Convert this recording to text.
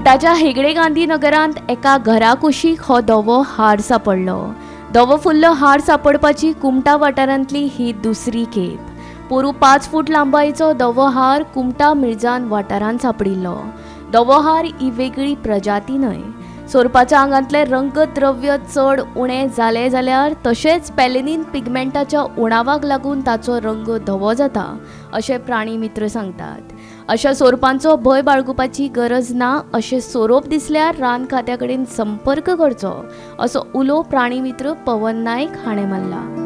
कुमटाच्या हेगडे गांधी नगरांत एका घरा कुशीक हो धवो हार सांपडलो. धवो फुल्ल हार सांपडपाची कुमटा वाठारांतली ही दुसरी खेप. पोरूं 5 फूट लांबायेचो धवो हार कुमटा मिरजान वाठारांत सांपडिल्लो. धवो हार ही वेगळी प्रजाती न्हय. सोरपाच्या आंगांतलें रंगद्रव्य चड उणें जालें जाल्यार तशेंच पेलेनीन पिगमेंटाच्या उणावाक लागून ताचो रंग धवो जाता अशें प्राणी मित्र सांगतात. अशा सोरपांचो भंय बाळगुपाची गरज ना. अशे सोरोप दिसल्यार रान खात्या कडेन संपर्क करचो असो उलो प्राणी मित्र पवन नायक हाणें मारला.